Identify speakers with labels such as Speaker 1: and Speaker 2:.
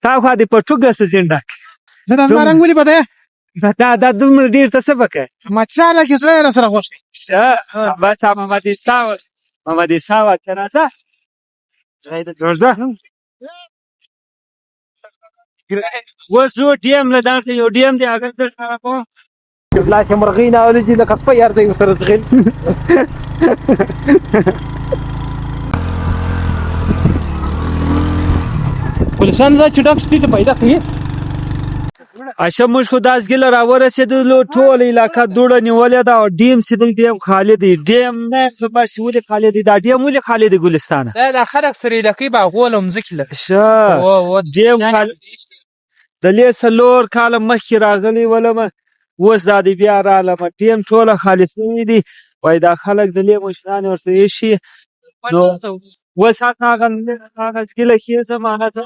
Speaker 1: تا خو د پټوګه څه زنده.
Speaker 2: نه، دا زما رنګ ولې بده؟
Speaker 1: دا دومره ډیر ته څه وکړې؟
Speaker 2: ما چا کې زړه را سره خوښ دی.
Speaker 1: ښه، بس محمد عیسی، محمد عیسی ورته راځه. راځه. اوس زه ډیم له دلته یو ډیم دی، هغه در سره کوم.
Speaker 2: لاس مرغۍ نه ولې چې لکه سپی هر ځای ورسره ځغلي. پولیسان دا چې ډاک سپي ته پیدا کوي.
Speaker 1: اشه، موږ خو داس ګله راورسېدلو، ټوله علاقه دوړه نیولې ده او ډیم چې دی، ډیم خالي دی. ډیم نه خبر چې ولې خالي دی. دا ډیم ولې خالي دی ګلستانه؟
Speaker 3: دا خلک سره علاقې باغونه او مځکې لري.
Speaker 1: ښه، ډیم خالي. د لې 4 کاله مخکې راغلی ولمه، اوس دا دی بیا رالمه، ډیم ټوله خالي سوی دی. وای دا خلک د لې مشران ورته ایښي، نو اوس هلته هغه ځګله کښې ځم، هغه ته.